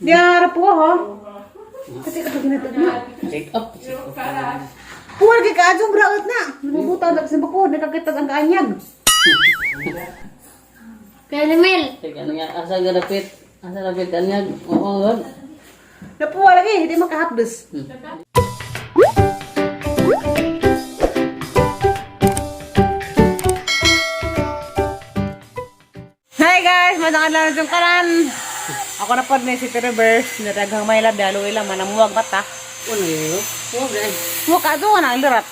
Di harap po ha. Kasi kapag ginatag na. Check up. Check up. Puwal kay kaadjong braot na. Nabubuta ang sa bako, nakakita ang kaanyag. Kaya ni Mel. Teka, ano nga, asa galapit? Asa lapit kanyag? Oo, God. Napuwa lagi, hindi makahapdos. Hi guys, madang adlaw na karan. Ako na pod ni si Teribers, nadaghang may lab dalo ilang manamuwag bata. Ano yun? Oo, dahil. Mo ka do na ang lirat.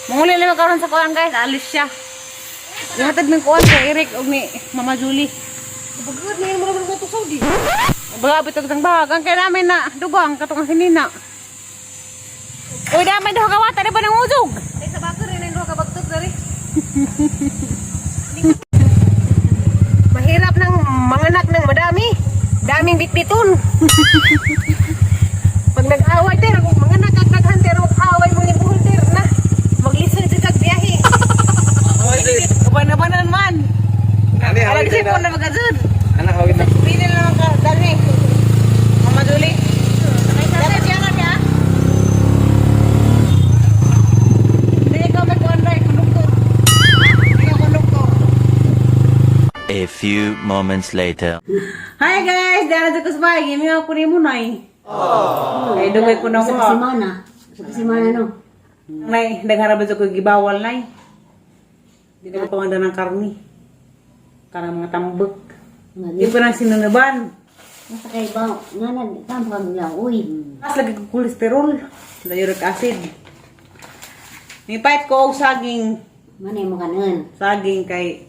Manguli lang karon sa kuan guys, alis siya. Ihatid ng kuan kay Eric og ni Mama Julie. Pagod na yung mga mga Saudi. Baga bitog sang bahag ang kay namin na dugang katong sinina. Uy, damay daw kawata di ba nang uzog? Ay, sa bako rin ang duha ka bagtog dari. Mahirap ng manganak ng madami. Daming bitbiton. Pag nag-away ter, kung manganak kag daghan ter, mag-away mo ni buhol ter na. Maglisod jud kag biyahe. Uban-ubanan man. Ani, Alam hawid si na. na magazud. Ana, hawid na. Pili na lang ka dali. Mama Julie. Dapat siya ka niya. Hindi ikaw may kuan ray, konduktor. Ikaw konduktor. A few moments later. Hi guys, dara sa kusbay, gimi ako ni Munay. Ay dugay ko na Sa mo. kasimana. Sa kasimana no. Nay, daghara ba sa ko gibawal nay? Di na ko pamanda ng karni. Karang mga tambak. Di pa nang sinunuban. Nasa kay ba nga nag kampo kami lang uy. Mas lagi ko kolesterol, la uric acid. Ni pipe ko og saging, Manay mo kanon. saging kay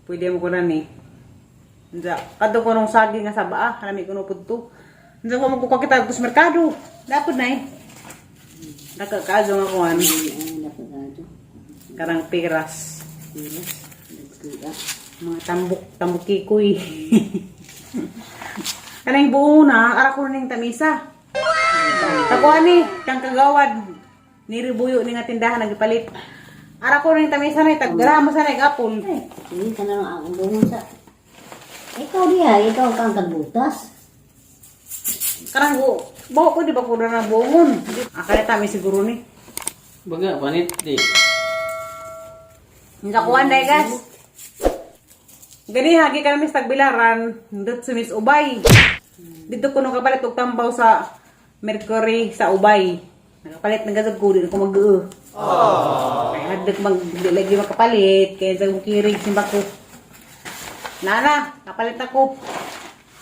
pwede mo ko na ni. Unsa, kadto ko nung saging nga sa baa, harami ko no pudto. Unsa ko magkukuha kita sa merkado. Dapat na eh. Nakakaadyo nga kuan, Ay, dapat ka karang peras. Piras. Nagkuya. Mga tambok, tambok kikoy. Kanang buo na, ara ko ning tamisa. Takuan ni, kang kagawad. Niribuyo ni nga tindahan nagipalit. Ara ko ning tamisa na taggramo sa nag apple. Sige ka na lang akong bungon sa. Ikaw diha, ikaw kang kagbutas. Karang go, buo ko di ba ko na buongon. Akala tami siguro ni. Baga, panit, di. Unsa kuan day guys. Gani hagi kami sa Tagbilaran, dito sa Miss Ubay. Dito ko nung kapalit og tambaw sa Mercury sa Ubay. Nakapalit ng gasag ko, di na ko mag. Kaya hadlok mag di lagi makapalit, kaya sa kong kirig simba ko. Nana, kapalit ako.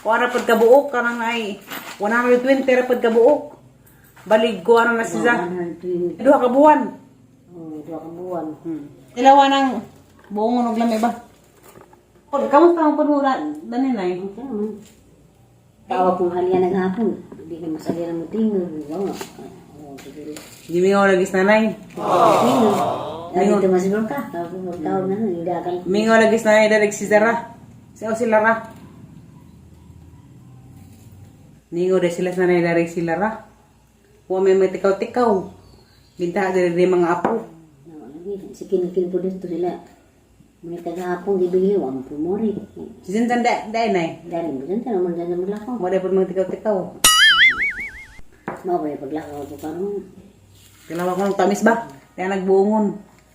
Kuha ra pud kabuok kanang ay 120 ra pud kabuok. Balig ko ano na siya. 120. Duha ka buwan. Oh, duha ka buwan. Ilawa ng buong og lamay ba? Kamusta ang panula dani nay? Okay man. Tawa kong halian naghapon. Hindi ka masalian mo tingog. Wow. Oh, siguro. Gimingaw lagi sa nanay. Tingog. Dito masiguro ka. Tawag na, hindi akal. Mingaw lagi sa nanay direk si Zara. Si o si Lara. Ningo de sila sa nanay direk si Lara. Wa may may tikaw-tikaw. Binta diri di mga apo. No, lagi. Si kinkin po dito sila. Ngunit kagahapon, gibili, wang pumori. Si Zinzan da dai nay. Dali mo dyan, tanong mo dyan maglakaw. Mo dai pud mga tikaw-tikaw. Mao ba yung paglakaw ko karon? Kailangan ko ng tamis ba? Kaya nagbuongon.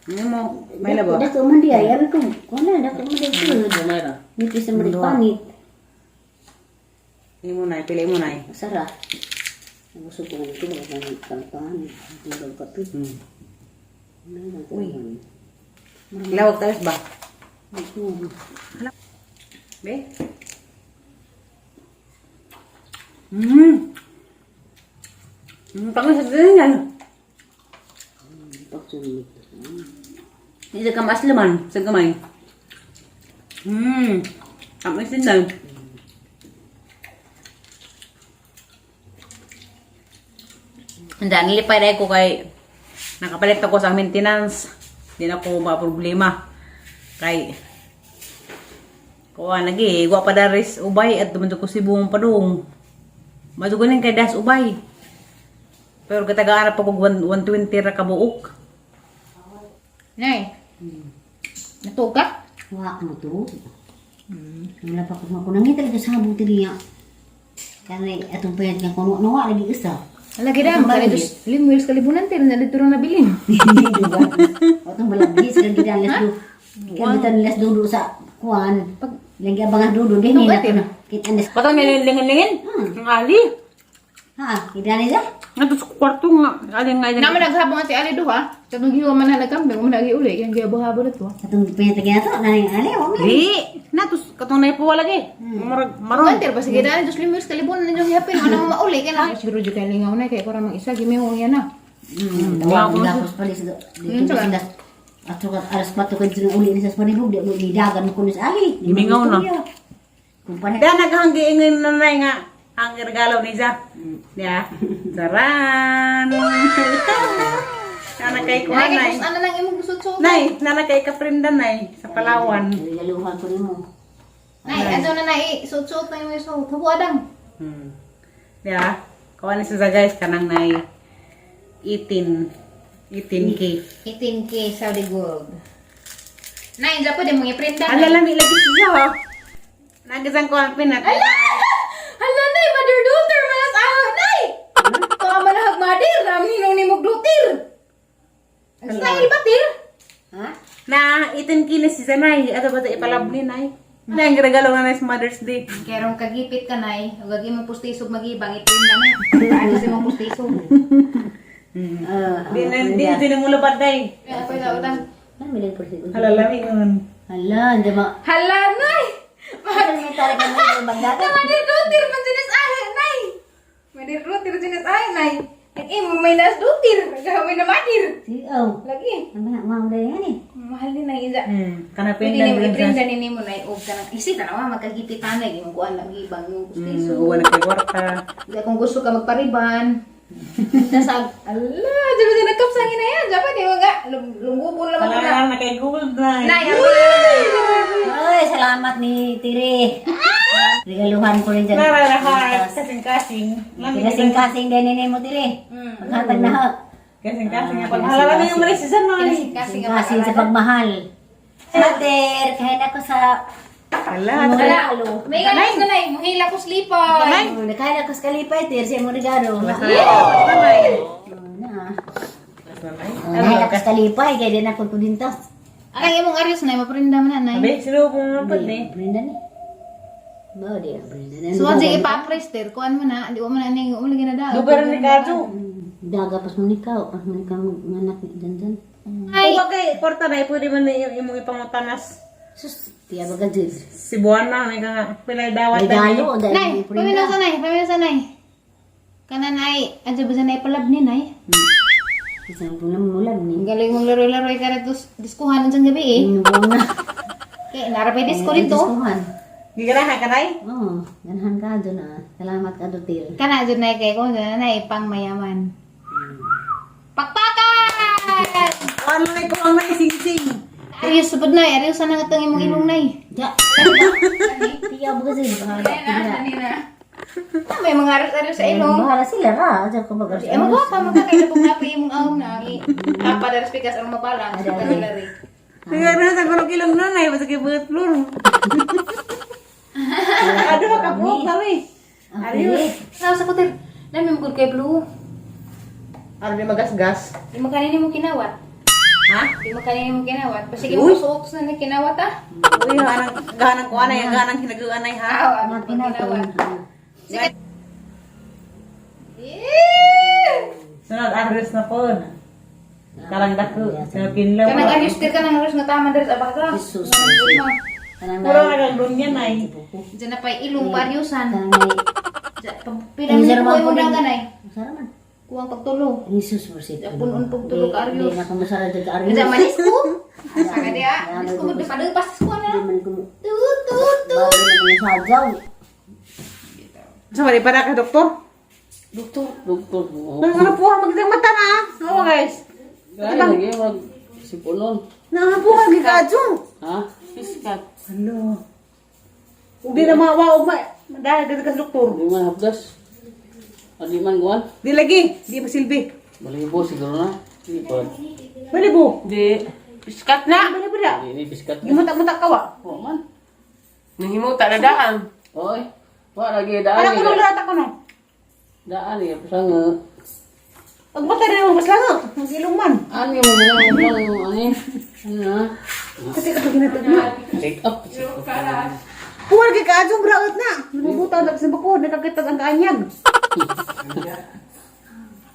Ano mo? May labo. Dako man di ay, abi ko. Wala, dako man di ay. Gamay ra. Nipis na man panit. Pili mo nay, pili mo nay. Sara. Nabusog ko nga ito, baka nagkantahan. Tinggal kape. Uy. Lawag tamis ba? Be? Tango sa ganyan. Hindi ka maasliman sa gamay. Tamis din daw. Hindi, nilipay na ko kay nakapalit ako sa maintenance. Hindi na ako problema. Kay kuha lagi, wa pa daris ubay at duman ko si buong padung. Madugunin kay das ubay. Pero katagaan pa kog 120 ra ka buok. Nay. Natuog ka? Wa ka na to. Wala pa ko ko nangita lagi sa habong tiriya. Kani atong payat nga kuno nawa lagi isa. Ala gida makali dos limwils kalibunan tir na dito ra nabilin. Atong balagis kan gid alas do. Kan bitan alas dudu sa kuan. Lagi abang dudu din ni na. Kit anas. Patang nilingin-lingin. Ang ali. Ha, kidani sa? Nga sa kwarto nga. Ali nga Naman naghabong ati ali duha. Katong giwa man na nagkambing, man nagi uli yang giabo-habo na to. Atong payat nga to na ali wa man. Di. Na to katong naipuwa lagi. Murag maron. Maron pa sige daan dos limwils kalibunan ninyo gihapin ano mo mauli kay na. Siguro jud kay lingaw na kay para mang isa gimihong yan na. Tawag tapos palis dito sila. Ato ka alas 4 ka dito uli ni sa panibog di mo didagan ko ni sa ali. Gimingaw na. Kung pareha Da naghanggi ingon nanay nga ang regalo ni Ja. Ya. Taran. Nana kay kuha Nay, nay. kay ano nang imong gusot-sot. Nay, nana kay kaprinda nay sa Palawan. Regaluhan ko nimo. Nay, ato na nay suot-suot na imong suot. Hubo adang. Ya. Kuha ni siya guys kanang nay 18 18K. 18K Saudi gold. Nay, dyan po din mong iprinda. Ala lami lagi siya. Oh. Nagisang ko ang pinat. Hala! Hala, nay! Mother daughter! Manas awa, nay! Ito ang manahag mother! Namin ninong ni mong daughter! Ang style ba, tir? Ha? Na 18K na si Zanay. Ato ba ito ipalab ni nay? Nay, ang regalo nga na sa Mother's Day. Kerong kagipit ka, nay. Huwag gagi mong pustisog magibang. Iprinda na. Paano sa mong pustisog? Di na di di na mula day. Kaya pa ito, utang. Ano million percent? Hala lami nun. Hala, di ba? Hala, nay! Ano may tarik ang mga bagdada? Mother daughter man sinas ahay, nay! Mother daughter sinas ahay, nay! Ang imo may nas daughter. Naghamay na mother. Si oh. Lagi. Ang mga mga yan eh. Mahal din ang isa. Kana Pwede pindan nimo rin iprinda sa. ni nimo na og kanang isi tanawa magkagiti panay imong kuan lagi bang imong pustiso. Uwan na kay kwarta. Di kung gusto ka magpariban. Nasa ala, di ba nagkapsangin na yan? Dapat di mo nga lunggubon naman Hala na. na kay gold nay. Nay, Ay, salamat ni Tiri. Regaluhan ko rin dyan. Nararahat. Kasing-kasing. Lami Kasing-kasing din ni mo Tiri. Paghatag na ha. Kasing-kasing nga pag hala lami yung maris si Zanay. kasi nga Kasing sa pagmahal. Mother, kain ako sa Hala. imong regalo. May ganas na nay, muhila ko slipper. Oh, Nakain ako sa kalipay, Tir, sa imong regalo. Nanay. Oh, na. Oh, Nakain ako sa kalipay, kaya din ako kudintas. Anang imong aryos nay, maprinda man na nay. Abe, sino kung nga pud ni? Brenda ni. Ba, di, Brenda na. So di ipa-press ter, kuan mo na, di mo na ning mo lagi na daw. Dubar ni Kajo. Daga pas mo nikaw, pas mo nikaw nganak ni dandan. Ay, Kung kay kwarta na pwede man na imong ipangutanas. Sus, tiya ba ka dyan? Si Buana may ka nga pilay dawat Regalo, dahil nay, ni paminaw Brenda. sa nay, paminaw sa nay. Kana nay, adyo ba sa nay palab ni nay? Isang bulan mulan ni. Ang galing mong laro-laro ka na diskuhan ang gabi eh. Inuwang na. Kay narapay disko dito. Diskuhan. Gigarahan ka nay? Oo, ganahan ka doon ah. Salamat ka doon, Tir. Kana jud nay kay ko na nay pang mayaman. Pakpakan! Ano na ko ang nay sing-sing. Arius supod nay, arius na nga tang imong ilong nay. Ja! Tiya ba kasi? Bahala. Ah, may mga arius-arius sa ilong. Bahala sila ra. Diyan ko mag Eh magwapa magkakaila kung napi imong ahom na tapa daras pikas ang mapala. Sa lari. Gigarahan sa kulog ilong nanay basta kay buhat floor. Ano ka po kami? Arius. Sa sa kutir. Nami mo kay blue. Ano di magasgas? Di mo kanini mo kinawat. Ha? Di mo kanini mo kinawat. Pasige mo suot na ni kinawat ah. Uy, hanang ganang ko anay, ganang hinaguan ay ha. Aw, Mga ang kinawat. pinatong. Eh! Sunod address na po. Karang dako, sa pinlaw. Kanang arius dir kanang arius nga tama diri sa abaga. Jesus. Kanang Puro na kang dunya nay. Diyan na pa'y ilong pariusan. Kanang may... Pila mo ko imong dagan ay. Masara man. Kuwang pagtulo. Jesus, mercy. Punon pagtulo ka Hindi arius. na kumasara dyan ka Arius. Diyan manis ko. Saka diya. Manis ko magpapadupas ko na. Hindi man ko... Tut tut tut. Bago na kumasadyaw. Sa mali para ka doktor? Doktor, doktor. Oo. Nang ano po magdang mata na. Oo guys. Kaya lagi mag sipunon. Nangapuha gikadyo. Ha? Piskat. Ano? Ug di na mawa og ma dahil dito ka sa doktor. Di man hapdas. Adi man guan. Di lagi, di masilbi. Balibo siguro na. Di pa. Balibo. Di. Piskat na. Balibo da. Di ni piskat na. Gimutak-mutak ka wa. Wa man. Nahimuta na daan. Oy. Wa lagi daan. Para kuno lahat ako no. Daan ya pasanga. Pag mata rin mo mas lango, mag-ilong man. Ani mo mo mo ani. Ano? Kasi kapag ginatag na. Check up. Check up. Puwal kay kaadjong braot na. Nabubuta na sa bako, nakakita ang kaanyag.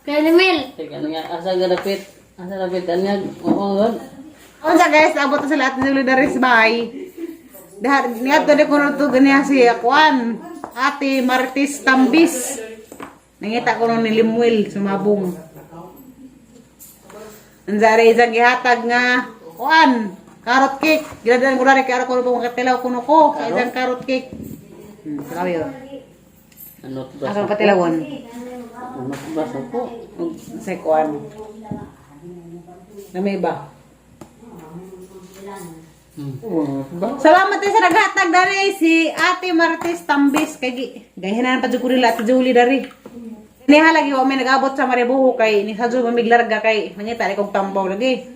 Kaya ni Mel. Teka nga asa gadapit. Asa dapit anyag. Oo god. Unsa guys, abot na sa lahat ng Solidaris bye. Dahil niadto na ko to ganiya si Kuan, Ate Martis Tambis. Nangita ko ni Limuel sumabong. Anzare isang gihatag nga kuan, carrot cake. Giladaan ko na kay ara ko po makatilaw kuno ko sa isang carrot cake. Grabe yun. Ano ba? Asang katilawon? Ano ba sa ko? Sa kuan. Na may iba. Salamat din sa naghatag dali si Ate Martis Tambis kay gahinan pa jud ko nila Ate Julie dari. Niha lagi wa may nag-abot sa Maribuho kay ni sa jud mamiglarga kay nangita ni kog tambaw lagi.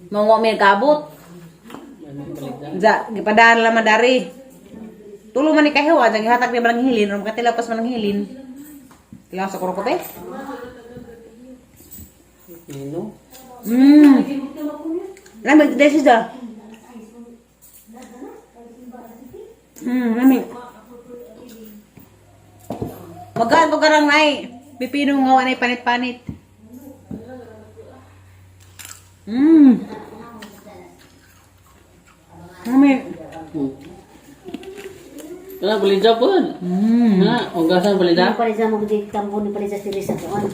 Mao wa may nag-abot. Ja, gipadaan laman dari. Tulo man ni kahiwa, jang gihatag ni manang hilin, ron katila pas manang hilin. Tilaw sa kuroko be. Ino. Lami this is the. Lami. Magaan ko karang ay pipino nga wa nay panit-panit. Lami. Kana balida po. Na, ugasan balida. Yung palisa mo di tambo ni palisa siri sa kuan.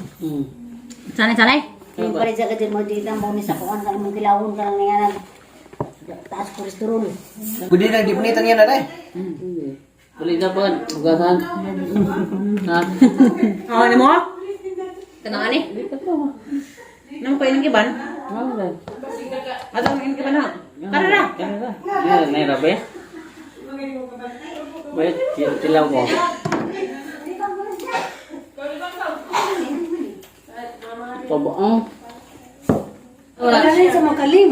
Sanay sanay. Yung palisa ka mo di tambo ni sa kuan kan mong kilawon ka lang nga taas kolesterol. Budi na di punitan yan na day. Balida po, ugasan. Ha? Oh, ano mo? Kanang ani? Nang pa ining kiban? Ano? Ato ang ining kiban ha. Tara na. Yan, may rabe. Wait, tilaw ko. Pabaong. Wala rin sa makalim.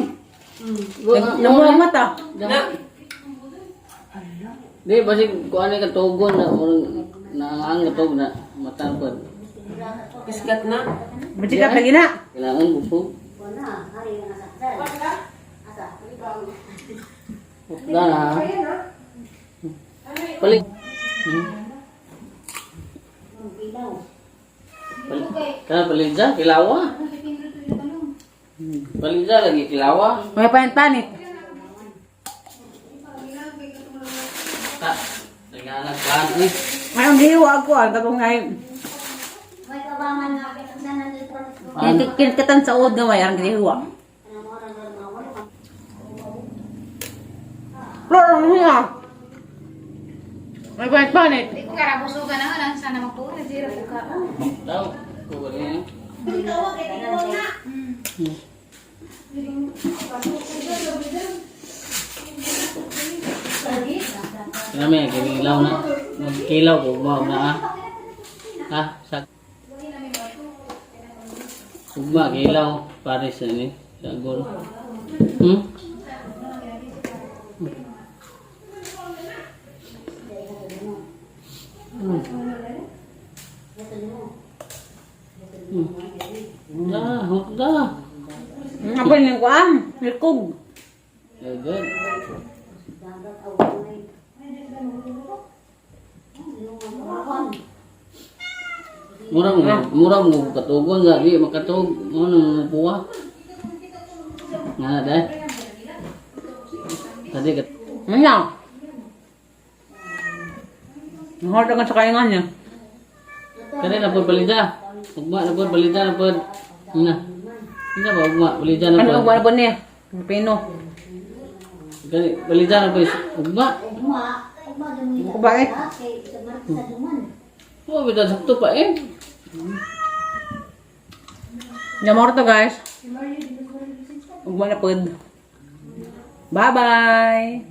Namuha mata. Di, basig kuan ka tugon na murag naang katog na matapod. Isgat na. Majikat lagi na. Kailangan busog. Wala, hari nga sa Asa. Wala na. ha? Balik. Ilaw. Balik. Kana balidya, kilawa. Balidya lagi kilawa. May panit-panit. Ta. Naghanap kan eh. Ay, ang gihiwa ako. Ang tapong ngay. May kabangan nga sa nandito. Kinkitan sa uod nga may ang gihiwa. Lord, ang hiwa. May panit-panit. Di ko karabusugan na lang sana magtuon zero ko ka. Daw, ko eh. Kami, kilaw na. Magkilaw ko, mo na ah. Ha? Sa Ugma, kilaw. Pares na ni. Sagol. Da, da. Apa yung kuan? Likog. Good. Mura mo, mura mo katugon sa di makatug mo nang mupuwa. Nga dai. Tadi kat Ano? Nahorta ka sa kaingan niya. kani na pod balida. Ugma na pod balida na pod. Na. Ina ba ugma balida na Ano pod. ang wala niya? Pino. Kani balida na pod ugma. Ugma, ugma dumi. Ko ba eh? Kay sa sa duman. Oh, bitaw sakto pa eh. Nyamor to guys. Ugma na pod. Bye-bye.